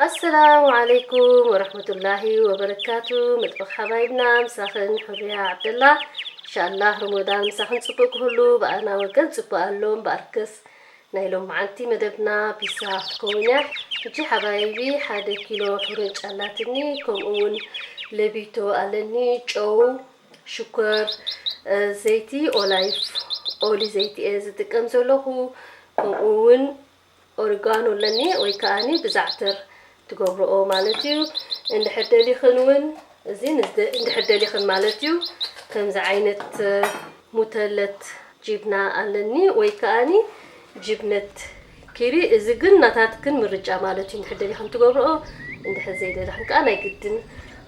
ኣሰላሙ ዓለይኩም ወረሕመቱላሂ ወበረካቱ። መጥበኽ ሓባይብና ምሳኽን ሕሩያ ዓብደላ። ኢንሻኣላህ ረመዳን ምሳኽን ጽቡቅ ክህሉ ብኣና ወገን ጽቡቅ ኣሎ። እምበኣርከስ ናይ ሎማዓንቲ መደብና ፒሳ ክትከውን እያ። ሕጂ ሓባይቢ ሓደ ኪሎ ሕሩጭ ኣላትኒ፣ ከምኡ እውን ለቢቶ ኣለኒ፣ ጨው፣ ሽኮር፣ እ፣ ዘይቲ ኦላይፍ ኦሊ ዘይቲ እየ ዝጥቀም ዘለኹ። ከምኡ እውን ኦሪጋኖ ኣለኒ ወይ ከኣኒ ብዛዕተር ትገብርኦ ማለት እዩ። እንድሕር ደሊኽን እውን እዚ ንዝደ-፣ እንድሕር ደሊኽን ማለት እዩ። ከምዚ ዓይነት፣ እ፣ ሙተለት ጅብና ኣለኒ ወይ ከኣኒ ጅብነት ኪሪ። እዚ ግን ናታትክን ምርጫ ማለት እዩ። እንድሕር ደሊኽን ትገብርኦ፣ እንድሕር ዘይደለኽን ከኣ ናይ ግድን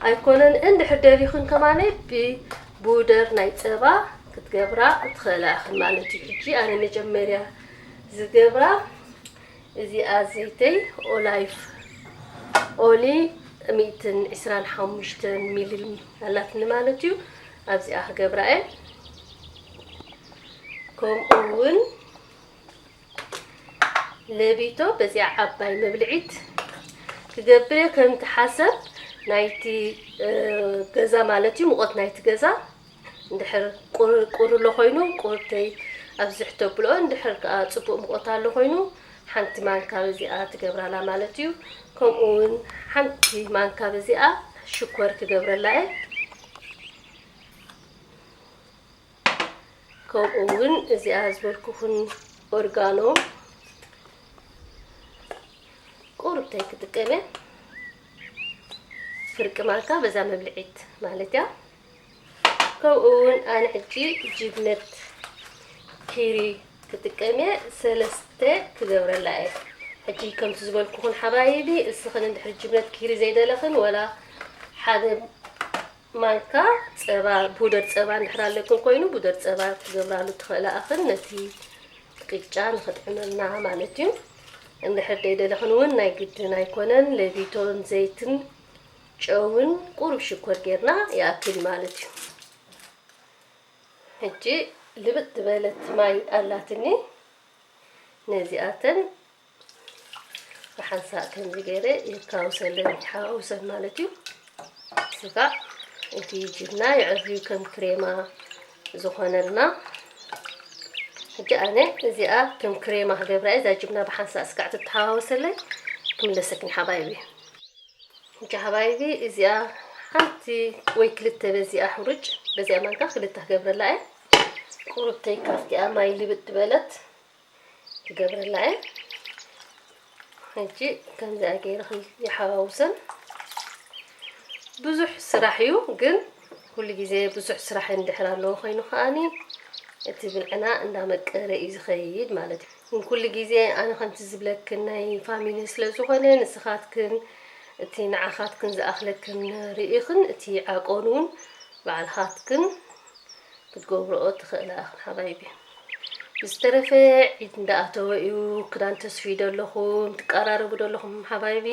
ኣይኮነን። እንድሕር ደሊኽን ከማነ ብቡደር ናይ ጸባ ክትገብራ ትኽእላ ኢኽን ማለት እዩ። ሕጂ ኣነ መጀመርያ ዝገብራ እዚኣ ዘይተይ ኦላይፍ ኦሊ ሚእትን ዕስራን ሓሙሽተን ሚሊ ኣላትኒ ማለት እዩ። ኣብዚኣ ክገብራ እየ። ከምኡ እውን ለቢቶ በዚኣ ዓባይ መብልዒት ክገብር እየ። ከምቲ ሓሰብ ናይቲ፣ እ፣ ገዛ ማለት እዩ፣ ሙቐት ናይቲ ገዛ እንድሕር ቁር-፣ ቁሪ ኣሎ ኮይኑ ቁርተይ ኣብዝሕ ተብልኦ፣ እንድሕር ከኣ ጽቡቕ ሙቐት ኣሎ ኮይኑ ሓንቲ ማንካ በዚኣ ትገብራላ ማለት እዩ። ከምኡ እውን ሓንቲ ማንካ በዚኣ ሽኮር ክገብረላ እየ። ከምኡ እውን እዚኣ ዝበልኩኹን ኦርጋኖ ቁርብተይ ክጥቀም እየ። ፍርቂ ማንካ በዛ መብልዒት ማለት እያ። ከምኡ እውን ኣነ ሕጂ ጅብነት ኪሪ ክጥቀም እየ። ሰለስተ ክገብረላ እየ። ሕጂ ከምቲ ዝበልኩኹን ሓባይቢ፣ እስኽን እንድሕር ጅብነት ኪሪ ዘይደለኽን ወላ ሓደ ማንካ ጸባ፣ ቡደር ጸባ እንድሕር ኣለክን ኮይኑ፣ ቡደር ጸባ ክትገብራሉ ትኽእላ እኽን ነቲ ቅጫ ንኽጥዕመልና ማለት እዩ። እንድሕር ደይደለኽን እውን ናይ ግድን ኣይኮነን። ለቢቶን ዘይትን ጨውን ቁሩብ ሽኮር ጌርና ይኣክል ማለት እዩ። ሕጂ ልብጥ ዝበለት ማይ ኣላትኒ። ነዚኣተን ብሓንሳእ ከምዚ ገይረ የካውሰለን፣ ይሓዋውሰን ማለት እዩ። ስጋዕ እቲ ጅብና የዕርዩ ከም ክሬማ ዝኾነልና። ሕጂ ኣነ እዚኣ ከም ክሬማ ክገብራ እየ። እዛ ጅብና ብሓንሳእ ስጋዕ ትተሓዋወሰለይ ክምለሰክን ሓባይቢ። ሕጂ ሓባይቢ እዚኣ ሓንቲ ወይ ክልተ በዚኣ ሕሩጭ፣ በዚኣ ማንካ ክልተ ክገብረላ እየ። ቁሩብተይ ካብቲኣ ማይ ልብጥ ዝበለት ክገብረላ እየ። ሕጂ ከምዚኣ ገይረ ይሓዋውሰን። ብዙሕ ስራሕ እዩ፣ ግን ኩሉ ግዜ ብዙሕ ስራሕ እንድሕር ኣለዎ ኮይኑ ከኣኒ እቲ ብልዕና እንዳመቀረ እዩ ዝኸይድ ማለት እዩ። ግን ኩሉ ግዜ ኣነ ከምቲ ዝብለክን ናይ ፋሚሊ ስለ ዝኾነ ንስኻትክን እቲ ንዓኻትክን ዝኣኽለክን ርኢኽን እቲ ዓቀኑ እውን ባዕልኻትክን ክትገብርኦ ትኽእላ ኢኽን ሓባይቢ። ብዝተረፈ ዒድ እንዳኣተወ እዩ። ክዳን ተስፍዩ ዶ ኣለኹም? ትቀራረቡ ዶ ኣለኹም ሓባይቢ?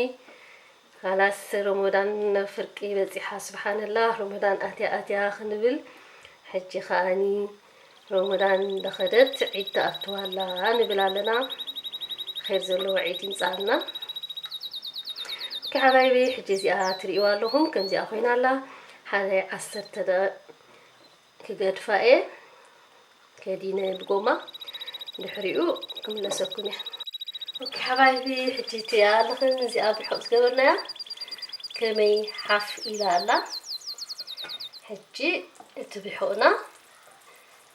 ካላስ ረመዳን ናብ ፍርቂ በጺሓ፣ ስብሓንላህ፣ ረመዳን ኣትያ ኣትያ ክንብል። ሕጂ ከኣኒ ረመዳን እንዳኸደት ዒድ ትኣቱ ኣላ ንብል ኣለና። ኼር ዘለዎ ዒድ ይምጻልና። ኦኬ ሓባይቢ፣ ሕጂ እዚኣ ትርእይዋ ኣለኹም፣ ከምዚኣ ኮይና ኣላ። ሓደ ዓሰርተ ደቂቕ ክገድፋ እየ ከዲነ ብጎማ፣ ድሕሪኡ ክምለሰኩም እየ። ኦኬ ሓባይቢ፣ ሕጂ ትሪኣ ኣለኽን እዚኣ ብሑቕ ዝገበርናያ ከመይ ሓፍ ኢላ ኣላ። ሕጂ እቲ ብሑቕና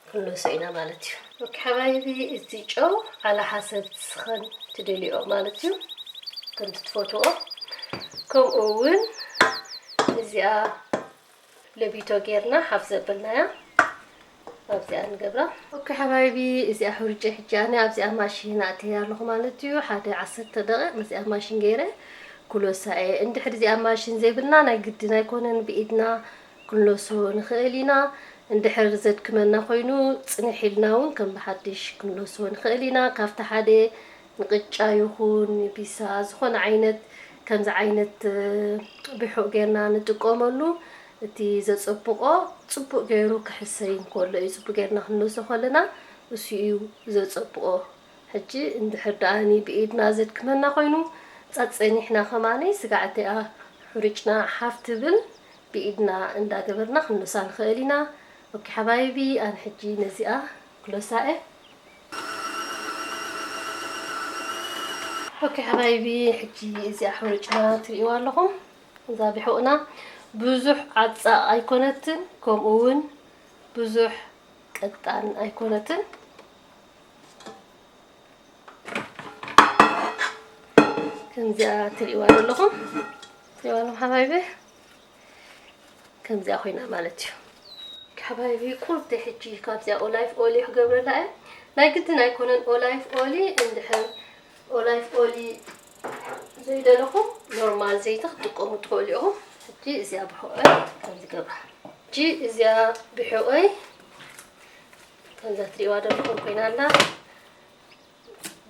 ክንለሶ ኢና ማለት እዩ። ኦኬ ሓባይቢ፣ እዚ ጨው ዓላ ሓሰብ ትስኸን ትደልዮ ማለት እዩ፣ ከምቲ ትፈትዎ። ከምኡ እውን እዚኣ ለቢቶ ጌርና ሓፍ ዘበልናያ ኣብዚኣ ንገብራ። ኦኬ ሓባይቢ፣ እዚኣ ሕሩጨ ሕጂ ኣነ ኣብዚኣ ማሽን ኣእተያ ኣለኹ ማለት እዩ። ሓደ ዓሰርተ ደቂቕ ምስዚኣ ማሽን ገይረ ክሎሳ እየ። እንድሕር እዚኣ ማሽን ዘይብልና ናይ ግድን ኣይኮነን ብኢድና ክንሎሶ ንኽእል ኢና። እንድሕር ዘድክመና ኮይኑ ጽንሕ ኢልና እውን ከም ብሓድሽ ክንሎሶ ንኽእል ኢና። ካብቲ ሓደ ንቅጫ ይኹን ንፒሳ ዝኾነ ዓይነት ከምዚ ዓይነት፣ እ፣ ብሑቕ ጌርና ንጥቀመሉ። እቲ ዘጸብቆ ጽቡቕ ገይሩ ክሕሰይ እንከሎ እዩ፣ ጽቡቕ ጌርና ክንለሶ ከለና እሱ እዩ ዘጸብቆ። ሕጂ እንድሕር ደኣኒ ብኢድና ዘድክመና ኮይኑ ጸጸኒሕና ከማነይ ስጋዕ እቲኣ ሕሩጭና ሓፍ ትብል ብኢድና እንዳገበርና ክንልሳ ንኽእል ኢና። ኦኬ ሓባይቢ፣ ኣነ ሕጂ ነዚኣ ክሎሳ እየ። ኦኬ ሓባይቢ፣ ሕጂ እዚኣ ሕሩጭና ትርእይዋ ኣለኹም። እዛ ብሕቕና ብዙሕ ዓጻ ኣይኮነትን፣ ከምኡ እውን ብዙሕ ቀጣን ኣይኮነትን። ከምዚኣ ትርእይዋ ዘለኹም፣ ትርእይዋ ኣለኹም ሓባይቢ፣ ከምዚኣ ኮይና ማለት እዩ። ሓባይቢ፣ ቁርብቲ ሕጂ ካብዚኣ ኦላይፍ ኦሊ ክገብረላ እየ። ናይ ግድን ኣይኮነን ኦላይፍ ኦሊ፣ እንድሕር ኦላይፍ ኦሊ ዘይደለኹም ኖርማል ዘይቲ ክትጥቀሙ ትኽእሉ ኢኹም። ሕጂ እዚኣ ብሕቑ ከምዚ ገብራ። ሕጂ እዚኣ ብሕቑይ ከምዛ ትርእይዋ ዘለኹም ኮይና ኣላ።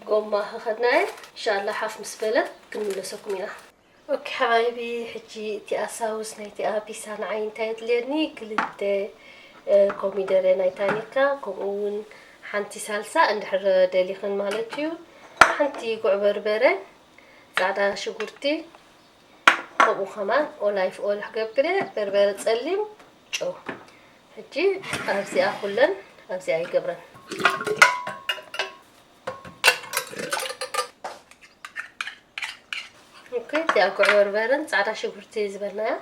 ጎማ ከኸድና እየ። ኢንሻኣላ ሓፍ ምስ በለት ክንምለሰኩም ኢና። ኦኬ ሓባይቢ፣ ሕጂ እቲኣ ሳውስ ናይቲኣ ፒሳ ንዓይ እንታይ የድልየኒ? ክልተ፣ እ፣ ኮሚደረ ናይ ታኒካ፣ ከምኡ እውን ሓንቲ ሳልሳ እንድሕር ደሊኽን ማለት እዩ። ሓንቲ ጉዕ በርበረ፣ ጻዕዳ ሽጉርቲ፣ ከምኡ ከማን ኦላይፍ ኦል ክገብር እየ፣ በርበረ ጸሊም፣ ጨው። ሕጂ ኣብዚኣ ኩለን ኣብዚኣ ይገብረን። ኦኬ፣ እዚኣ ጉዕ በርበረን ጻዕዳ ሽጉርቲ ዝበልናያ፣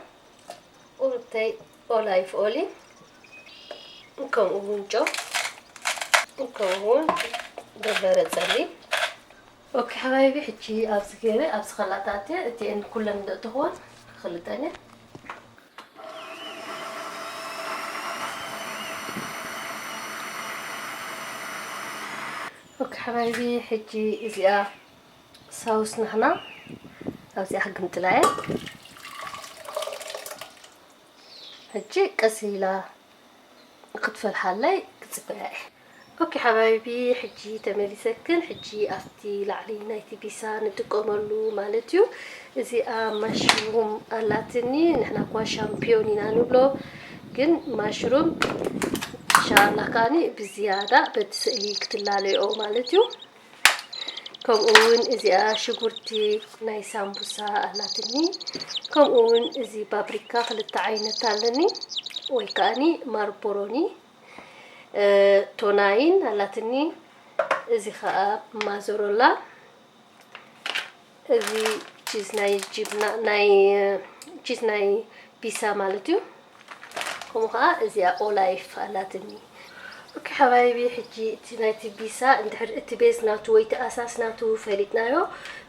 ቁርብተይ ኦላይፍ ኦሊ፣ ከምኡ እውን ጨው፣ ከምኡ እውን በርበረ ጸሊም። ኦኬ ሓባይቢ፣ ሕጂ ኣብዚ ገይረ ኣብዚ ከላታት እየ፣ እቲኤን ኩለን ደእትኽወን ክልጠን እየ። ኦኬ ሓባይቢ፣ ሕጂ እዚኣ ሳውስ ናህና ኣብዚኣ ክግምጥላ እየ። ሕጂ ቀስ ኢላ ክትፈልሓለይ ክጽበያ እየ። ኦኬ ሓባይቢ፣ ሕጂ ተመሊሰክን። ሕጂ ኣብቲ ላዕሊ ናይቲ ቢሳ ንጥቀመሉ ማለት እዩ። እዚኣ ማሽሩም ኣላትኒ፣ ንሕና እኳ ሻምፒዮን ኢና ንብሎ፣ ግን ማሽሩም ኢንሻኣላ ከኣኒ ብዝያዳ በቲ ስእሊ ክትላለዮ ማለት እዩ። ከምኡ እውን እዚኣ ሽጉርቲ ናይ ሳምቡሳ ኣላትኒ። ከምኡ እውን እዚ ፓፕሪካ ክልተ ዓይነት ኣለኒ፣ ወይ ከኣኒ ማርቦሮኒ፣ እ፣ ቶናይን ኣላትኒ። እዚ ኸኣ ማዞሮላ፣ እዚ ቺዝ ናይ ጅብና፣ ናይ፣ እ፣ ቺዝ ናይ ቢሳ ማለት እዩ። ከምኡ ኸዓ እዚኣ ኦላይፍ ኣላትኒ። ኦኬ ሓባይቢ፣ ሕጂ እቲ ናይቲ ቢሳ እንድሕር እቲ ቤዝ ናቱ ወይ እቲ ኣሳስ ናቱ ፈሊጥናዮ፣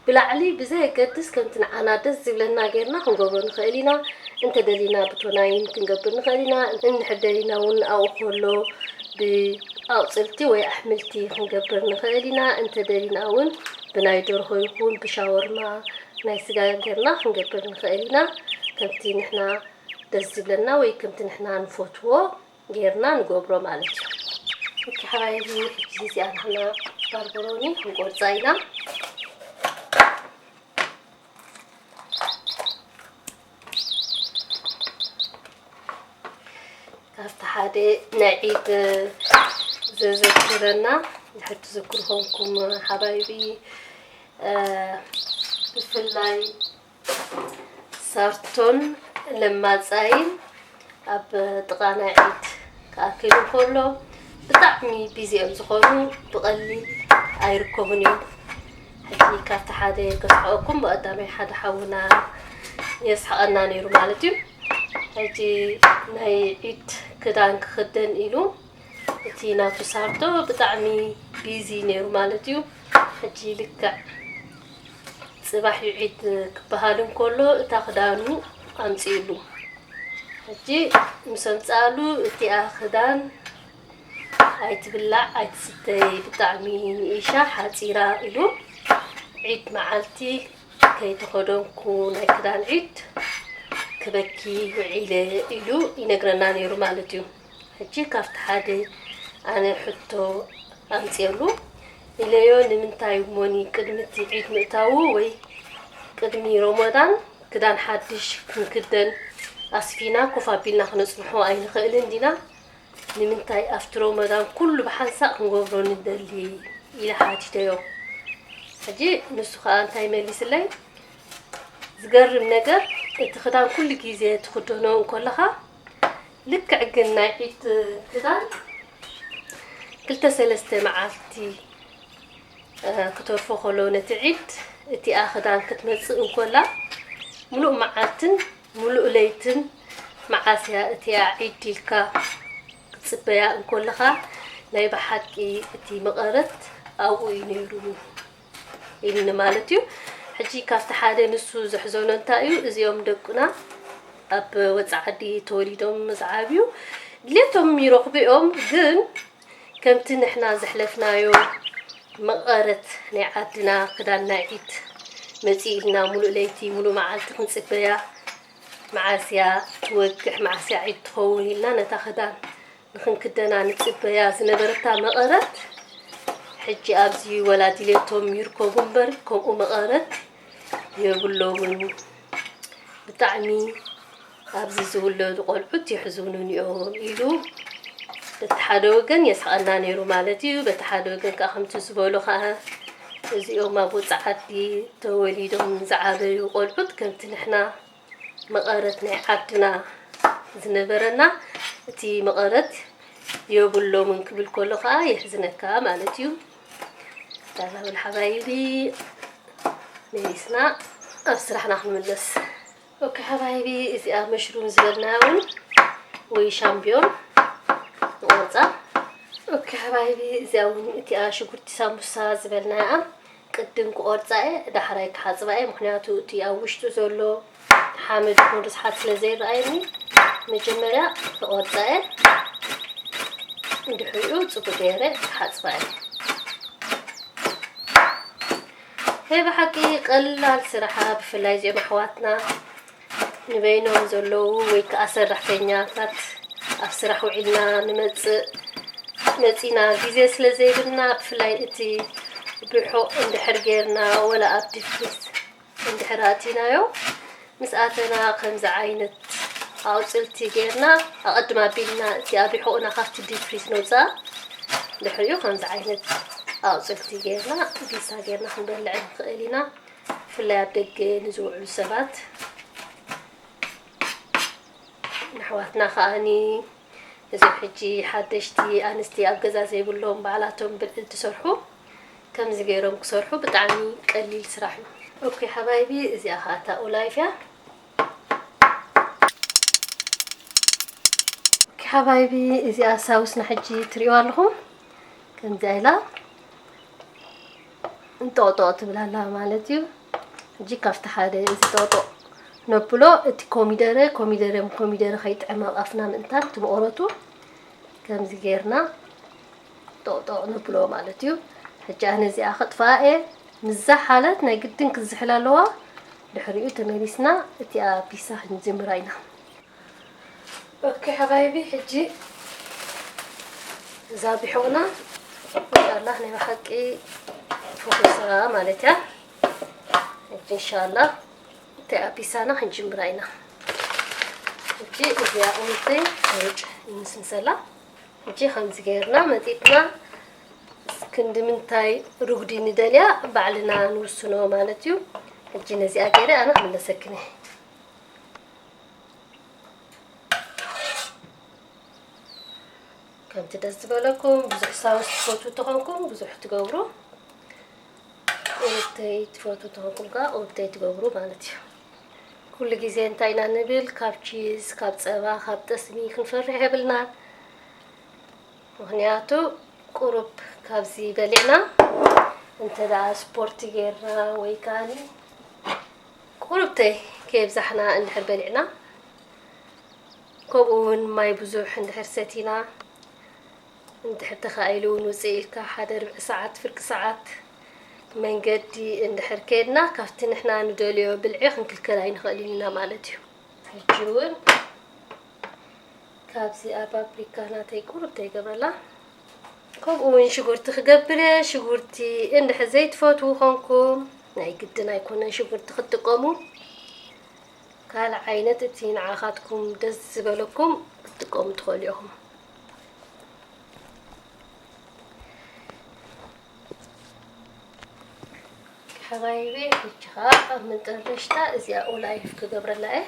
ብላዕሊ ብዘየገድስ ከምቲ ንዓና ደስ ዝብለና ጌርና ክንገብሮ ንኽእል ኢና። እንተደሊና ብቶናይን ክንገብር ንኽእል ኢና። እንድሕር ደሊና እውን ኣብኡ ከሎ ብኣቑጽልቲ ወይ ኣሕምልቲ ክንገብር ንኽእል ኢና። እንተደሊና እውን ብናይ ደርሆ ይኹን ብሻወርማ ናይ ስጋ ጌርና ክንገብር ንኽእል ኢና። ከምቲ ንሕና ደስ ዝብለና ወይ ከምቲ ንሕና ንፈትዎ ጌርና ንገብሮ ማለት እዩ። ኦኬ ሓባይቢ፣ ሕጂ እዚኣ ንሕና ባርበሮኒ ክንቆርጻ ኢና። ካብቲ ሓደ ናይ ዒድ ዘዘክረና፣ ድሕር ትዝክሩ ኮንኩም ሓባይቢ፣ እ፣ ብፍላይ ሳርቶን ለማጻይን ኣብ ጥቓ ናይ ዒድ ክኣክል እንከሎ ብጣዕሚ ቢዚ እዮም ዝኾኑ፣ ብቐሊል ኣይርከቡን እዮም። ሕጂ ካብቲ ሓደ ከስሕቐኩም፣ ብቐዳማይ ሓደ ሓውና የስሕቐና ነይሩ ማለት እዩ። ሕጂ ናይ ዒድ ክዳን ክኽደን ኢሉ እቲ ናቱ ሳርቶ ብጣዕሚ ቢዚ ነይሩ ማለት እዩ። ሕጂ ልክዕ ጽባሕ እዩ ዒድ ክበሃል እንከሎ እታ ክዳኑ ኣምጺእሉ። ሕጂ ምስ ኣምጽኣሉ እቲኣ ክዳን ኣይትብላዕ ኣይትስተይ ብጣዕሚ ንኢሻ ሓጺራ ኢሉ ዒድ መዓልቲ ከይተኸደንኩ ናይ ክዳን ዒድ ክበኪ ውዒለ ኢሉ ይነግረና ነይሩ ማለት እዩ። ሕጂ ካብቲ ሓደ ኣነ ሕቶ ኣምፅየሉ ኢለዮ፣ ንምንታይ እሞኒ ቅድሚ እቲ ዒድ ምእታዉ ወይ ቅድሚ ሮሞዳን ክዳን ሓድሽ ክንክደን ኣስፊና ኮፍ ኣቢልና ክነፅንሖ ኣይንኽእልን ዲና? ንምንታይ ኣብቲ ሮሞዳን ኩሉ ብሓንሳእ ክንገብሮ ንደሊ? ኢለ ሓቲተዮ። ሕጂ ንሱ ከዓ እንታይ መሊስለይ? ዝገርም ነገር፣ እቲ ክዳን ኩሉ ግዜ ትኽደኖ እንከለኻ፣ ልክዕ ግን ናይ ዒድ ክዳን ክልተ ሰለስተ መዓልቲ፣ እ፣ ክተርፎ ከሎ ነቲ ዒድ፣ እቲኣ ክዳን ክትመጽእ እንከላ፣ ምሉእ መዓልትን ምሉእ ለይትን መዓስ እያ እቲኣ ዒድ ኢልካ ክትጽበያ እንከለኻ፣ ናይ ብሓቂ እቲ መቐረት ኣብኡ እዩ ነይሩ ኢሉኒ ማለት እዩ። ሕጂ ካብቲ ሓደ ንሱ ዘሕዘኖ እንታይ እዩ፣ እዚኦም ደቁና ኣብ ወጻኢ ዓዲ ተወሊዶም ዝዓብዩ ድሌቶም ይረኽቡ እዮም፣ ግን ከምቲ ንሕና ዘሕለፍናዮ መቐረት ናይ ዓድና ክዳን ናይ ዒድ መጺኡ ኢልና ሙሉእ ለይቲ ሙሉእ መዓልቲ ክንጽበያ፣ መዓስ እያ ትወግሕ፣ መዓስ እያ ዒድ ትኸውን ኢልና ነታ ክዳን ንኽንክደና ንጽበያ ዝነበረታ መቐረት፣ ሕጂ ኣብዚ ወላ ድሌቶም ይርከቡ እምበር፣ ከምኡ መቐረት የብሎምን። ብጣዕሚ ኣብዚ ዝውለዱ ቆልዑት የሕዝኑኒ እዮም ኢሉ፣ በቲ ሓደ ወገን የስሕቐና ነይሩ ማለት እዩ። በቲ ሓደ ወገን ከዓ ከምቲ ዝበሎ ከዓ፣ እዚኦም ኣብ ወፃኢ ዓዲ ተወሊዶም ዝዓበዩ ቆልዑት ከምቲ ንሕና መቐረት ናይ ዓድና ዝነበረና፣ እቲ መቐረት የብሎምን ክብል ከሎ ከዓ የሕዝነካ ማለት እዩ። ዳላብል ሓባይቢ፣ መሊስና ኣብ ስራሕና ክንምለስ። ኦኬ ሓባይቢ፣ እዚኣ መሽሩም ዝበልናያ እውን ወይ ሻምብዮን ንቆርፃ። ኦኬ ሓባይቢ፣ እዚኣ እውን እቲኣ ሽጉርቲ ሳሙሳ ዝበልናያ ቅድም ክቆርፃ እየ፣ ዳሕራይ ክሓፅባ እየ። ምኽንያቱ እቲ ኣብ ውሽጡ ዘሎ ሓመድ ይኹን ርስሓት ስለ ዘይረኣየኒ፣ መጀመርያ ክቆርፃ እየ፣ ድሕሪኡ ፅቡቅ ገይረ ክሓፅባ እየ። ናይ ብሓቂ ቀላል ስራሓ፣ ብፍላይ እዚኦም ኣሕዋትና ንበይኖም ዘለዉ ወይ ከዓ ሰራሕተኛታት ኣብ ስራሕ ውዒልና ንመጽእ መጺና ግዜ ስለ ዘይብልና፣ ብፍላይ እቲ ብሑቕ እንድሕር ጌርና ወላ ኣብ ዲፕ ፍሪዝ እንድሕር ኣእቲናዮ፣ ምስ ኣተና ከምዚ ዓይነት ኣቑጽልቲ ጌርና፣ ኣቐድም ኣቢልና እቲ ኣብ ሑቕና ካብቲ ዲፕ ፍሪዝ ነውጽኣ። ድሕሪኡ ከምዚ ዓይነት ኣቑጽልቲ ጌርና፣ ቢሳ ጌርና ክንበልዕ ንኽእል ኢና። ብፍላይ ኣብ ደገ ንዝውዕሉ ሰባት። ንኣሕዋትና ከኣኒ፣ እዞም ሕጂ ሓደሽቲ ኣንስቲ ኣብ ገዛ ዘይብሎም ባዕላቶም ብልዒ ዝሰርሑ፣ ከምዚ ገይሮም ክሰርሑ ብጣዕሚ ቀሊል ስራሕ እዩ። ኦኬ ሓባይቢ፣ እዚኣ ኸኣ እታ ኦላይፍ እያ። ኦኬ ሓባይቢ፣ እዚኣ ሳውስና ሕጂ ትርእይዋ ኣለኹም። ከምዚኣ ኢላ እንጦቕጦቕ ትብል ኣላ ማለት እዩ። ሕጂ ካብቲ ሓደ እዚ ጦቕጦቕ ነብሎ፣ እቲ ኮሚደረ፣ ኮሚደረ ኮሚደረ ከይጥዕም ኣብ ኣፍና ምእንታን እቲ መቐረቱ ከምዚ ጌርና ጦቕጦቕ ነብሎ ማለት እዩ። ሕጂ ኣነ እዚኣ ከጥፍኣ እየ። ምስ ዝሓለት ናይ ግድን ክዝሕል ኣለዋ። ድሕሪኡ ተመሊስና እቲኣ ፒሳ ክንጅምራ ኢና። ኦኬ ሓባይቢ፣ ሕጂ እዛ ቢሖና እንሻላህ ናይ ብሓቂ ፈኺሳ ማለት እያ። ሕጂ እንሻላህ እንታይ ኣቢሳና ክንጅምራ ኢና። ሕጂ እዚኣ ቁምተይ ሕሩጭ ንስንሰላ። ሕጂ ከምዚ ገይርና መጢጥና ክንዲ ምንታይ ርጉዲ ንደልያ ባዕልና ንውስኖ ማለት እዩ። ሕጂ ነዚኣ ገይረ ኣነ ክምለሰክን እየ። ከምቲ ደስ ዝበለኩም፣ ብዙሕ ሳውስ ትፈትዉ ተኾንኩም ብዙሕ ትገብሩ፣ ቁሩብተይ ትፈትዉ ተኾንኩም ከኣ ቁሩብተይ ትገብሩ ማለት እዩ። ኩሉ ግዜ እንታይ ኢና ንብል? ካብ ቺዝ፣ ካብ ጸባ፣ ካብ ጠስሚ ክንፈርሕ የብልናን። ምኽንያቱ ቁሩብ ካብዚ በሊዕና፣ እንተ ደኣ ስፖርቲ ጌርና ወይ ከኣኒ ቁሩብተይ ከየብዛሕና እንድሕር በሊዕና፣ ከምኡ እውን ማይ ብዙሕ እንድሕር ሰቲና፣ እንድሕር ተኻኢሉ እውን ውፅእ ኢልካ ሓደ ርብዒ ሰዓት፣ ፍርቂ ሰዓት መንገዲ እንድሕር ከድና፣ ካብቲ ንሕና ንደልዮ ብልዒ ክንክልከል ኣይንኽእልን ኢና ማለት እዩ። ሕጂ እውን ካብዚ ኣብ ፓፕሪካ ናተይ ቁሩብ ተይገብረላ። ከምኡ እውን ሽጉርቲ ክገብር እየ። ሽጉርቲ እንድሕር ዘይትፈትዉ ኾንኩም፣ ናይ ግድን ኣይኮነን ሽጉርቲ ክትጥቀሙ። ካልእ ዓይነት እቲ ንዓኻትኩም ደስ ዝበለኩም ክትጥቀሙ ትኽእሉ ኢኹም። ሓባይቢ፣ ሕጂ ኸዓ ኣብ መጠረሽታ እዚኣ ኦላይፍ ክገብረላ እየ።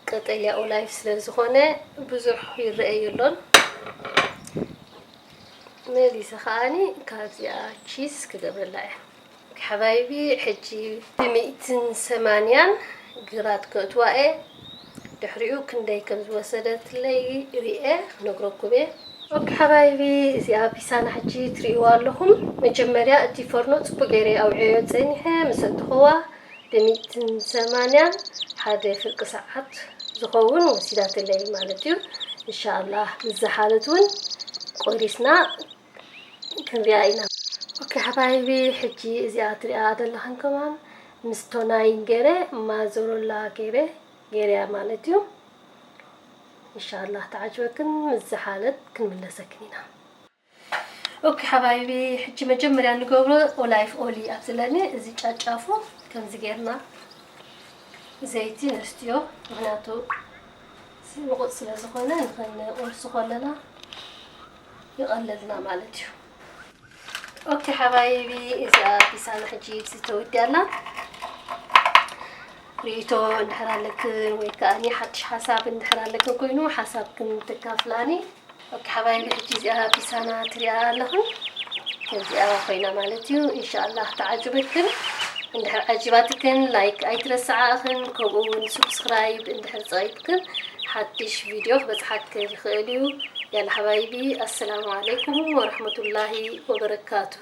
ቀጠልያ ኦላይፍ ስለ ዝኾነ ብዙሕ ይረኣይ የሎን። መሊሰ ከዓኒ ካብዚኣ ቺዝ ክገብረላ እየ። ሓባይቢ፣ ሕጂ ብሚእትን ሰማንያን ግራት ከእትዋ እየ። ድሕሪኡ ክንደይ ከም ዝወሰደትለይ ሪኤ ክነግረኩም እየ። ኦኬ ሓባይቢ፣ እዚኣ ፒሳና ሕጂ ትርእይዋ ኣለኹም። መጀመርያ እቲ ፈርኖ ጽቡቅ ገይረ ኣውዕዮ ጸኒሐ ምስ ኣእተኽዋ ብሚእትን ሰማንያን ሓደ ፍርቂ ሰዓት ዝኸውን ወሲዳትለይ ማለት እዩ። እንሻኣላህ ምስ ዝሓለት እውን ቆሪስና ክንሪኣ ኢና። ኦኬ ሓባይቢ፣ ሕጂ እዚኣ ትሪኣ ዘለኽን ከማን ምስ ቶናይን ገይረ ማዞሮላ ገይረ ገይረያ ማለት እዩ። እንሻላህ ተዓጅበክን ምስ ዝሓለት ክንምለሰክን ኢና። ኦኬ ሓባይቢ፣ ሕጂ መጀመርያ ንገብሮ ኦላይፍ ኦሊ ኣብ ዘለኒ እዚ ጫጫፉ ከምዚ ጌርና ዘይቲ ነስትዮ፣ ምክንያቱ ንቑፅ ስለ ዝኾነ ንኸንቆርስ ከለና ይቐለልና ማለት እዩ። ኦኬ ሓባይቢ፣ እዚኣ ፒሳና ሕጂ ተወዲኣላ። ርእይቶ እንድሕር ኣለክን ወይ ከዓኒ ሓድሽ ሓሳብ እንድሕር ኣለክን ኮይኑ ሓሳብክን ተካፍላኒ። ኦኬ ሓባይቢ፣ ሕጂ እዚኣ ፒሳና ትሪኣ ኣለኽን። ከምዚኣ ኮይና ማለት እዩ። ኢንሻኣላህ ተዓጅበክን። እንድሕር ዓጂባትክን ላይክ ኣይትረስዓእኽን፣ ከምኡ እውን ሱብስክራይብ እንድሕር ጸቂጥክን ሓድሽ ቪድዮ ክበጽሓክን ይኽእል እዩ። ያላ ሓባይቢ፣ ኣሰላሙ ዓለይኩም ወረሕመቱላሂ ወበረካቱ።